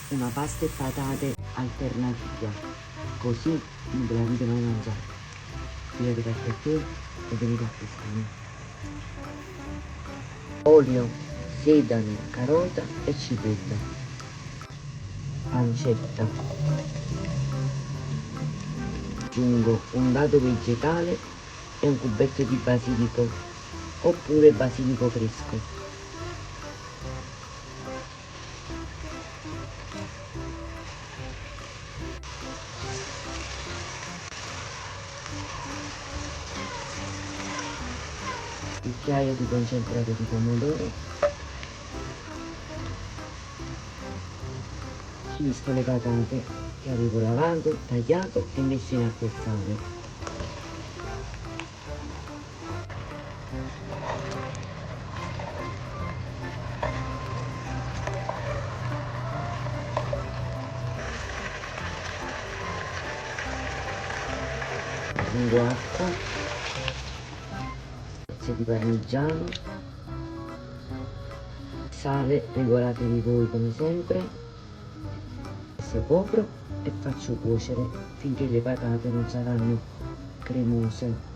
Una pasta e patate alternativa, così nun ve l'avite mai mangiata. Pigliate carpetiell e venite a Pesano. Olio, sedano, carota e cipolla. Pancetta. Aggiungo un dado vegetale e un cubetto di basilico oppure basilico fresco. Cucchiaio di concentrato di pomodoro. Mischio le patate che avevo lavato, tagliato e messo in acqua e sale. Aggiungo acqua, pezzi di parmigiano, sale, regolatevi voi come sempre, se copro e faccio cuocere finché le patate non saranno cremose.